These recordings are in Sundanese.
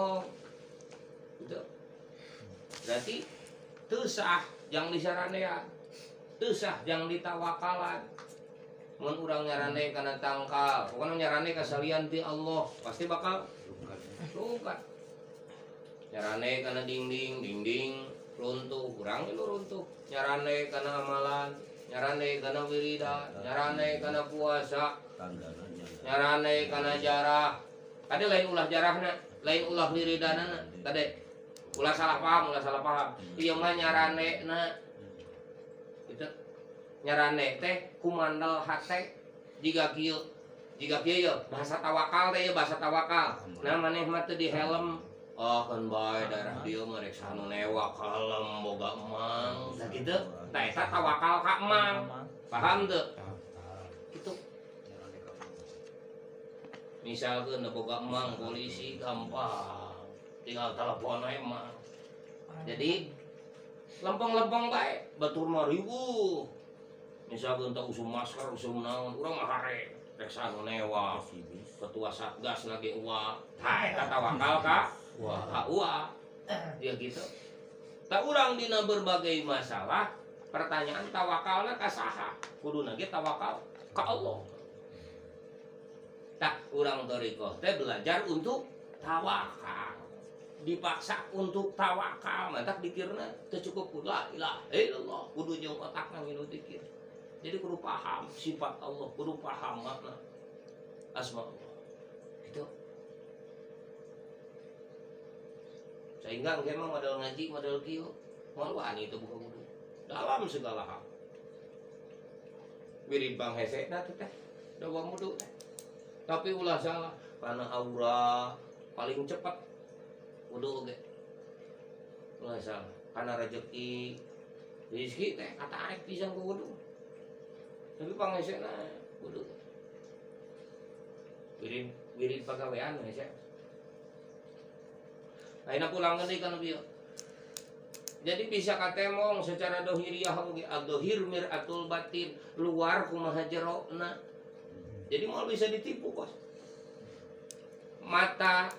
Bohong. Gitu. Berarti teu sah jang disaranean. Teu sah jang ditawakalan. Mun urang nyarane kana tangkal, pokona nyarane ka salian ti Allah, pasti bakal rungkat. Nyarane kana dinding, dinding runtuh, urang lu runtuh. Nyarane kana amalan, nyarane kana wiridan, nyarane kana puasa, nyarane kana jarah. Tadi lain ulah jarahna, lain ulah wiridanana. Tadi ulah salah paham, ulah salah paham. Ieu mah nyarane na. Gitu. Nyarane teh kumandel hate jiga kieu. Jiga kieu ye, bahasa tawakal teh ye bahasa tawakal. Nah maneh mah teu di helm. Oh kan bae daerah dieu mah rek sanu newak kalem boga emang. Tah kitu. Tah eta tawakal ka emang. Paham teu? Kitu. Misalkeun boga emang polisi gampang. Tinggal telepon we emang. Jadi lempeng-lempeng bae batur mah riweuh. Misalkeun teh usum masker, usum naon, urang mah hare rek sanu newak. Ketua Satgas lagi uang. Tah eta tawakal ka wah, uang. Ya gitu. Tak urang dina berbagai masalah, pertanyaan tawakalna ka saha? Kuduna ge tawakal ka Allah. Tak urang thariqah teh belajar untuk tawakal. Dipaksa untuk tawakal, mantak dikirna teu cukup la ilaha illallah, kudu jeung otakna ngilu dikir. Jadi kudu paham sifat Allah, kudu paham makna asma Allah. Gitu. Sehingga engke mah modal ngaji, modal kieu, moal wani teu buka wudu. Dalam segala hal. Wirid panghesena teh teh, dawa wudu teh. Tapi ulah salah, karena aura paling cepat wudu oge. Ulah salah, karena rezeki rezeki teh katarik pisan ku wudu. Tapi panghesena wudu. Wirid wirid pagawean hese. Ayeuna pulang deui kana bieu. Jadi bisa katemong secara dohiriah oge, ad-dohir mir'atul batin, luar kumaha jerona. Jadi moal bisa ditipu kos. Mata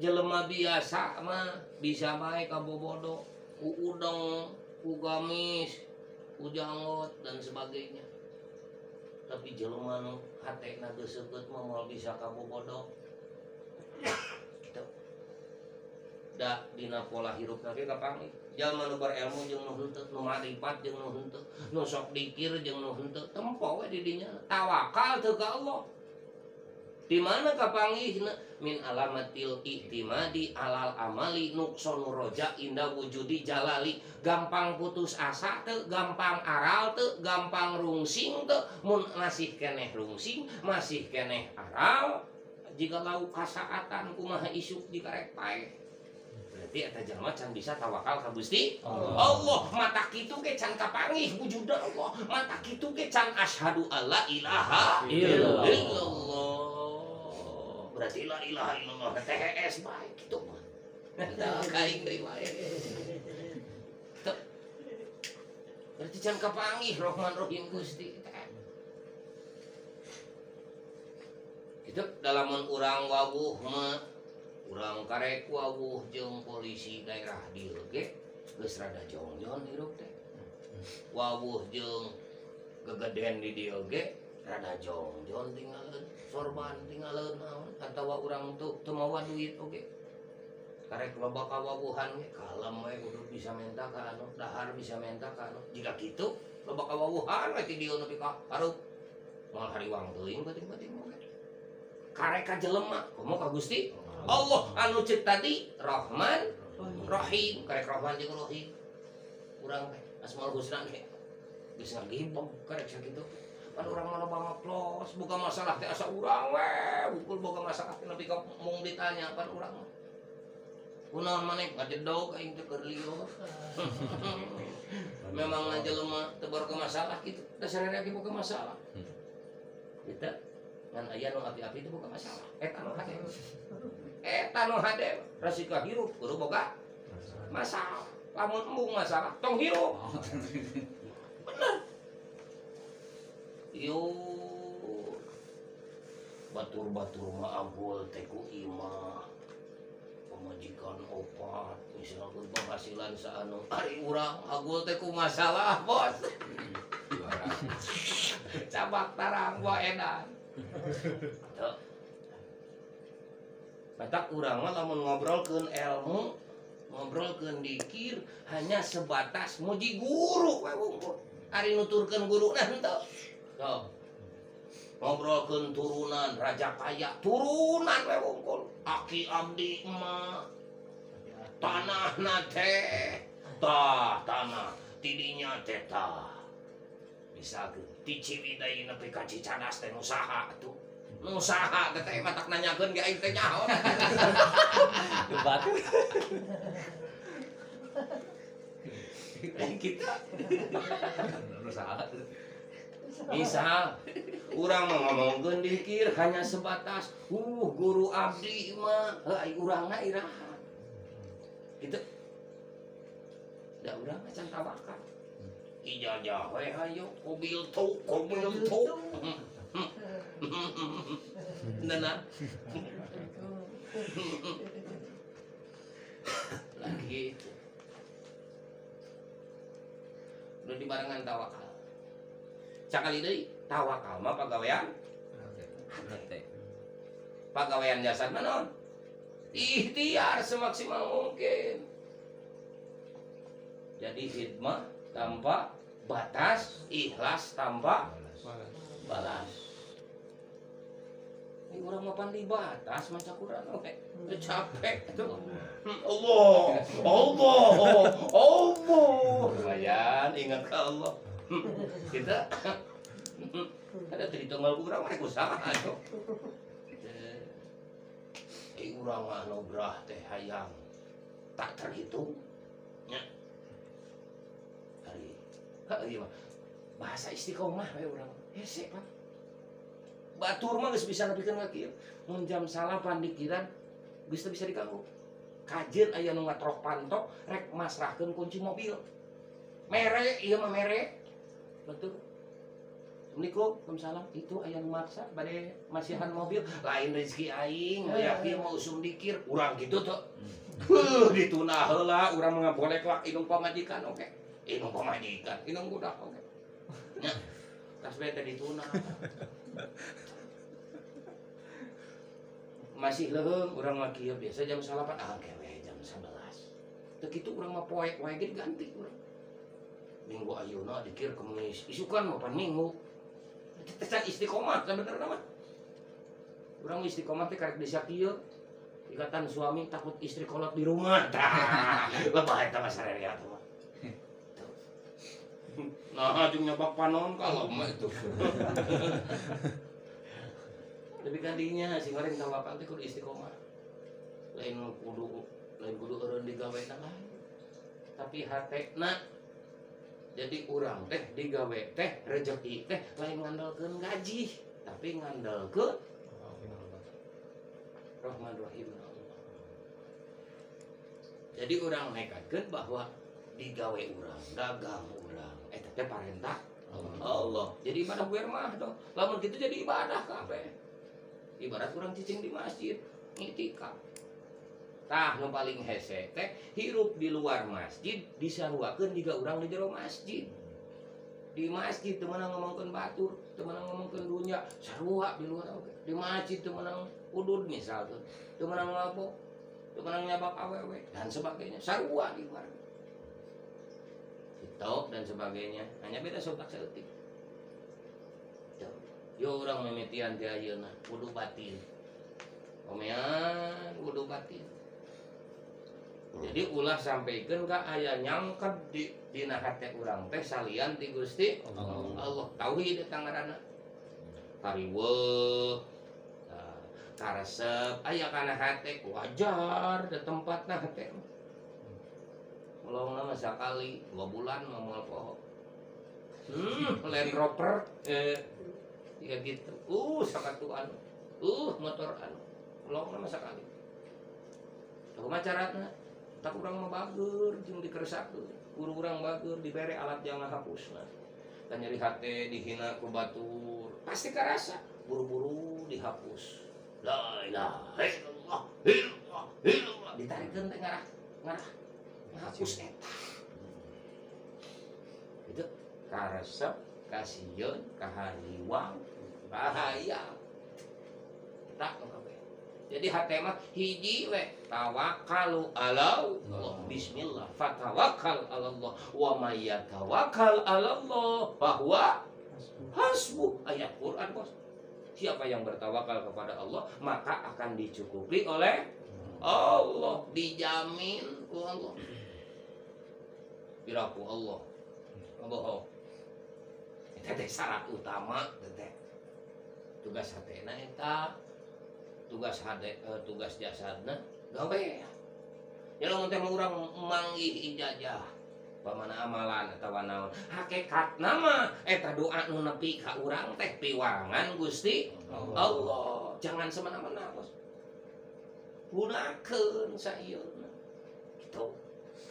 jelema biasa mah bisa bae kabobodo, ku udeng, ku gamis, ku janggot dan sebagainya. Tapi jelema nu hatena geus seukeut mah moal bisa kabobodo. Gitu. Da dina pola hirupna ge kapanggih. Jalma nu berilmu jeung nu henteu, nu marifat jeung nu henteu, nu sok dikir jeung nu henteu, tempo we di dinya. Tawakal teu ka Allah. Di mana kapanggihna min alamatil i'timadi alal amali nuqsanu roja inda wujudi jalali. Gampang putus asa teu, gampang aral teu, gampang rungsing teu, mun masih keneh rungsing, masih keneh aral, jika lau kasaatan kumaha isuk dikarek paeh. Berarti eta jalma can bisa tawakal ka Gusti Allah. Mata kitu ge can kapanggih wujudna Allah. Mata kitu ge can asyhadu alla ilaha illallah. Berarti la ilaha illallah THS bae kitu mah. Tah kaing deui wae. Berarti can kapanggih Rahman Rahim Gusti. Kitu dalamun urang wawuh mah urang karek wawuh jeung polisi daerah dieu ge geus rada jongjon hirup teh. Wawuh jeung gegeden di dieu ge rada jongjon tinggalkeun sorban tinggalkeun naon atawa urang teu mawa duit oge. Karek loba kawawuhan ge kalem we kudu bisa menta ka anu dahar bisa menta ka anu. Jika kitu loba kawawuhan we ti dieu nepi ka hareup. Moal hariwang teuing penting-penting oge. Karek ka jelema komo ka Gusti Allah anu ceuk tadi Rahman Rahim, karek Rahman jeung Rahim. Urang teh Asmaul Husna ge geus ngagibeg karek sakitu. Pan urang mah loba ngaplos, boga masalah teh asa urang we, bukul boga masalah teh nepi ka mung ditanya pan urang mah. Kunaon maneh ngajedog aing teh keur lieur. Memang jelema teu boga masalah kitu, dasarna ge boga masalah. Kita ngan aya nu api-api teh boga masalah. Eta nu hade. Eta nu hade resika hirup kudu boga masalah. Lamun embung masalah tong hirup. Bener. Yo batur-batur mah agul teh ku imah. Pamajikan opat, misalkan penghasilan saanu. Ari urang agul teh ku masalah, bos. Cabak tarang bawa edan. Tuh. Batak urang mah lamun ngobrolkeun ilmu, ngobrolkeun dikir hanya sebatas muji guru we wungkul. Ari nuturkeun guruna henteu. Tuh. Ngobrolkeun turunan raja kaya, turunan we wungkul. Aki abdi mah tanahna teh, tah tanah tidinya teh tah. Misalkeun ti Ciwidey nepi ka Cicadas teh nu saha atuh. Nu saha teh teh matak nanyakeun ge aing teh nyaho. Debat. Kita nu saha. Misal urang mah ngomongkeun dikir hanya sebatas guru abdi mah heuh ai urangna iraha. Gitu. Da urang mah can tawakal. Ijazah we hayo kobil tu. Nana. Lagi itu. Udah dibarengan tawakal. Sakali deui tawakal mah pagawean hate. Pagawean jasad mah naon? Ikhtiar semaksimal mungkin. Jadi khidmah tanpa batas, ikhlas tanpa balas. Ini urang mah pan di batas maca Quran oke. Capek tuh. Allah, Allah, Allah. Lumayan ingat ke Allah. Kita ada terhitung urang mah usaha tuh. Urang mah anugerah teh hayang tak terhitung nya. Hari ieu mah bahasa istiqomah we urang. Hese Pak. Batur mah geus bisa nepikeun ka kieu. Mun jam 9 dikiran geus teu bisa diganggu. Kajeun aya nu ngatrok pantok rek masrahkeun kunci mobil. Mere ieu mah mere. Betul. Assalamualaikum, waalaikumsalam. Itu aya nu maksa bade masihan mobil, lain rezeki aing, yakin mau usum dikir, urang gitu tuh. Heuh, dituna heula, urang mah ngabolek lak indung pamajikan oke. Indung pamajikan, indung budak oke. Nya. Tas bae teh dituna. Masih leuheung urang mah kieu biasa jam 9, ah kewe jam 11. Teu kitu urang mah poek wae ge diganti urang. Minggu ayeuna dikir kemis, isukan mah pan minggu. Teh istiqomah sabenerna mah. Urang istiqomah teh karek desa kieu. Ikatan suami takut istri kolot di rumah. Tah, lebah eta mah sarerea mah. Nah, jeung nyabak panon kalau mah itu. Lebih gandinya sing goreng tawakal teh kudu istiqomah. Lain kudu eureun digawe na lain. Tapi hatena jadi urang teh digawe teh rezeki teh lain ngandalkeun gaji, tapi ngandalkeun Rahman Rahim Allah. Jadi urang nekatkeun bahwa digawe urang, dagang urang, eta teh parentah Allah. Jadi ibadah gue mah dong. Lamun kitu jadi ibadah kabeh. Ibarat urang cicing di masjid, ngitikaf. Tah nu paling hese teh hirup di luar masjid disaruakeun jiga urang di jero masjid. Di masjid teu meunang ngomongkeun batur, teu meunang ngomongkeun dunya, sarua di luar oge. Di masjid teu meunang udud misalkeun, teu meunang mabok, teu meunang nyabak awewe dan sebagainya, sarua di luar. Kitab dan sebagainya, hanya beda sobat saeutik. Yo urang mimitian ti ayeuna wudu batin. Omean wudu batin. Jadi ulah sampaikan ka aya nyangkep di dina hate urang teh salian ti Gusti Allah. Tauhid eta ngaranna. Kariweuh, karesep aya kana hate wajar da tempatna hate. Melongna mah sakali 2 bulan mah moal poho. Land Rover ya gitu. Sakatu anu. Motor anu. Melongna mah sakali. Kumaha caratna? Tak urang mah bager jeung dikeresakeun. Guru urang bager dibere alat jangan hapusna. Dan nyeri hate dihina ku batur. Pasti karasa buru-buru dihapus. La ilaha illallah. Illallah. Ditarikeun teh ngarah ngarah ngahapus eta. Itu karesep, kasieun, kahariwang, bahaya. Tak kabeh. Jadi hate mah hiji we tawakkalu ala Allah. Bismillah fatawakkal ala Allah wa may yatawakkal ala Allah bahwa hasbuh. Ayat Quran, bos. Siapa yang bertawakal kepada Allah maka akan dicukupi oleh Allah, dijamin ku Allah. Piraku Allah. Bohong. Eta teh syarat utama teh. Tugas hatena eta, tugas hate, tugas jasadna gawe. Ya lamun teh urang manggih ijazah pamana amalan atawa naon, hakikatna mah eta doa nu nepi ka urang teh piwarangan Gusti Allah. Jangan semena-mena, bos. Gunakeun saieuna. Kitu.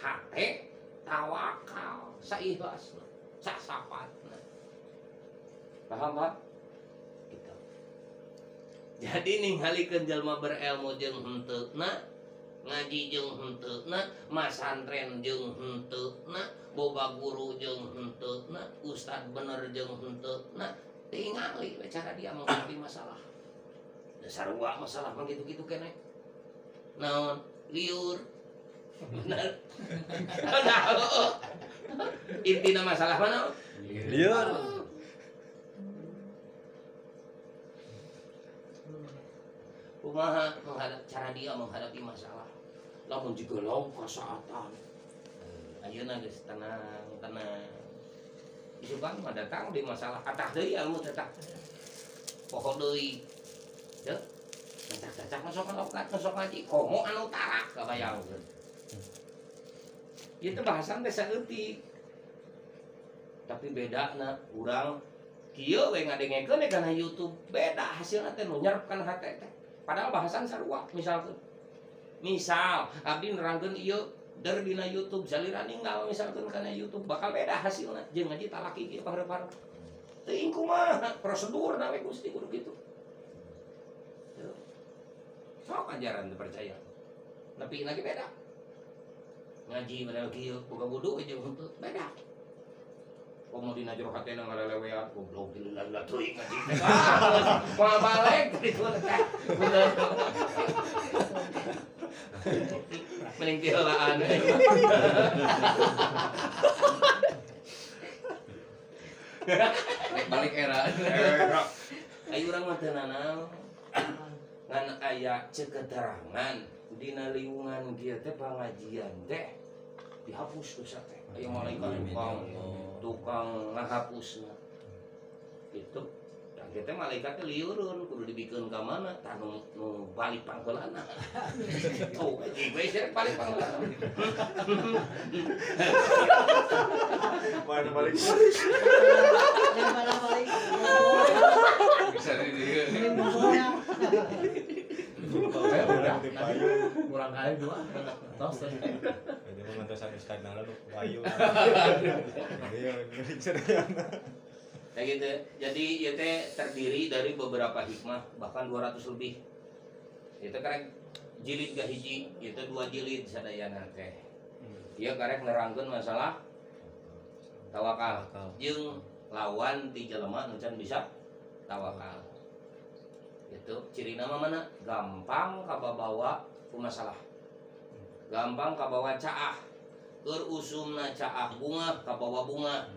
Hate tawakal saikhlasna, sasapatna. Paham, Pak? Gitu. Jadi ningalikeun jelema berilmu jeung henteuna, ngaji jeung henteuna, masantren jeung henteuna, boga guru jeung henteuna, ustad bener jeung henteuna, tingali we cara dia menghadapi masalah. Sarua masalah mah gitu-gitu keneh. Naon? Liur. Bener. Nah, intina masalah mah naon? Liur. Kumaha menghadap cara dia menghadapi masalah. Lamun jiga laung kasaatan. Ayeuna geus tenang, tenang. Isukan mah datang di masalah atah deui ilmu teh tah. Poho deui. Teu. Cacak-cacak masuk lokat, masuk ngaji, komo anu tarak kabayangkeun. Ieu teh bahasan teh saeutik. Tapi bedana urang kieu we ngadengekeun kana YouTube, beda hasilna teh nu nyerep kana hate teh. Padahal bahasan sarua misalkan. Misal abdi nerangkeun ieu der dina YouTube salira ninggal misalkan kana YouTube bakal beda hasilna jeung ngaji talaki kieu paharep-harep. Teuing kumaha prosedurna we Gusti kudu kitu. Sok ajaran teu percaya. Nepi lagi beda. Ngaji model kieu boga wudu jeung henteu beda. Komo dina jero hatena ngalelewean goblok dilila-lila teuing ngaji teh. Moal balik kitu teh. Bener. Mending tiheulaan. Balik era. Ayo urang mah teu nanaon. Ngan aya ceuk keterangan dina liungan kieu teh pangajian teh dihapus dosa teh. Aya malaikat tukang ngahapusna. Gitu. Dan kita malaikat teh liurun kudu dibikeun ka mana tah nu balik pangheulana. Tuh, we sirek balik pangheulana. Mana balik? Mana balik? Bisa di dieu. Kurang kali dua. Tos. Jadi mah mantosan ustad nala nu payu. Iya, ngeri sadayana. Nah gitu. Jadi ieu teh terdiri dari beberapa hikmah, bahkan 200 lebih. Itu karek jilid gahiji, itu 2 jilid sadayana teh. Ieu karek nerangkeun masalah tawakal jeung lawan ti jelema nu can bisa tawakal. Itu cirina mah mana? Gampang kababawa ku masalah. Gampang kabawa caah. Keur usumna caah bunga kabawa bunga.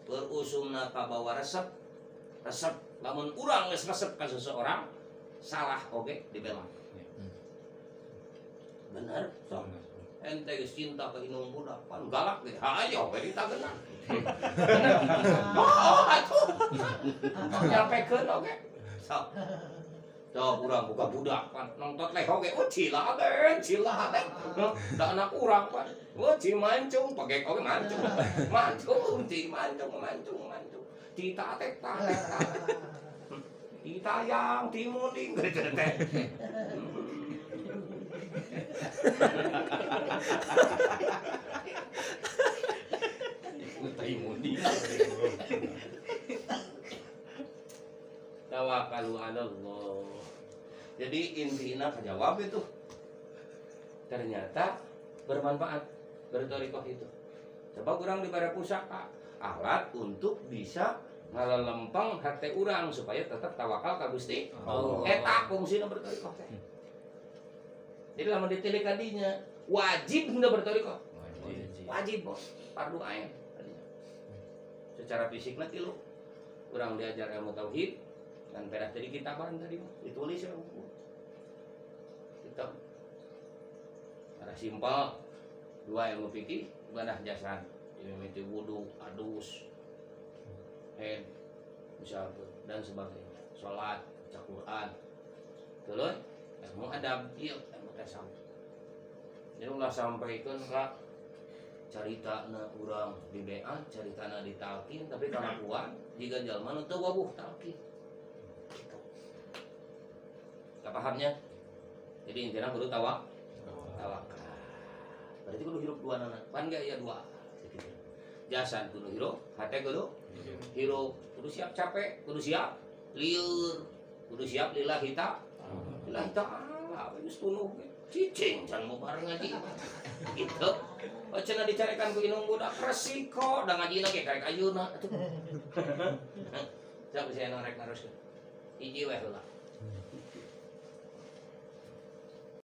Keur usumna kabawa resep. Resep lamun urang geus resep ka seseorang salah oge dibela. Bener sok. Ente geus cinta ka inung budak pan galak ge hayo we ditageuna. Oh atuh. Nyampekeun oge. Sok. Sok urang buka budak pan nongtot leh oge oh ciladen ciladen. Da anak urang pan. Oh ci mancung pagek oge mancung. Mancung ci mancung mancung mancung. Ditatek tatek. Ditayang timunding gitu teh. Timunding. Tawakkalu ala Allah. Jadi intina kajawab itu. Ternyata bermanfaat berthoriqoh itu. Coba kurang diberi pusaka, alat untuk bisa ngalelempeng hate urang supaya tetap tawakal ka Gusti. Allah. Eta fungsina berthoriqoh teh. Jadi lamun ditilik kadinya wajib henteu berthoriqoh. Wajib bos, fardu ain. Secara fisikna tilu. Urang diajar ilmu tauhid dan pedah tadi kitaban tadi mah ditulis ya buku. Kitab. Ada simpel dua ilmu fikih, ibadah jasad, mimiti wudu, adus, head, misalkan dan sebagainya. Salat, baca Quran. Terus ilmu adab, ieu ilmu tasawuf. Jadi ulah sampaikeun ka caritana urang di BA, caritana di talqin, tapi kalakuan jiga jalma nu teu wawuh talqin. Gitu. Gak pahamnya? Jadi intinya kudu tawakal. Berarti kudu hirup dua nana. Pan gak ya dua. Gitu. Jasad kudu hirup, hate kudu hirup. Kudu siap capek, kudu siap lieur, kudu siap lillahi ta'ala. Lillahi ta'ala, geus tunuh ge. Cicing can mau bareng ngaji. Gitu. Oh cenah dicarekan ku inung budak resiko da ngajina ge karek ayeuna atuh. Sok saya rek naruskeun. Hiji we heula.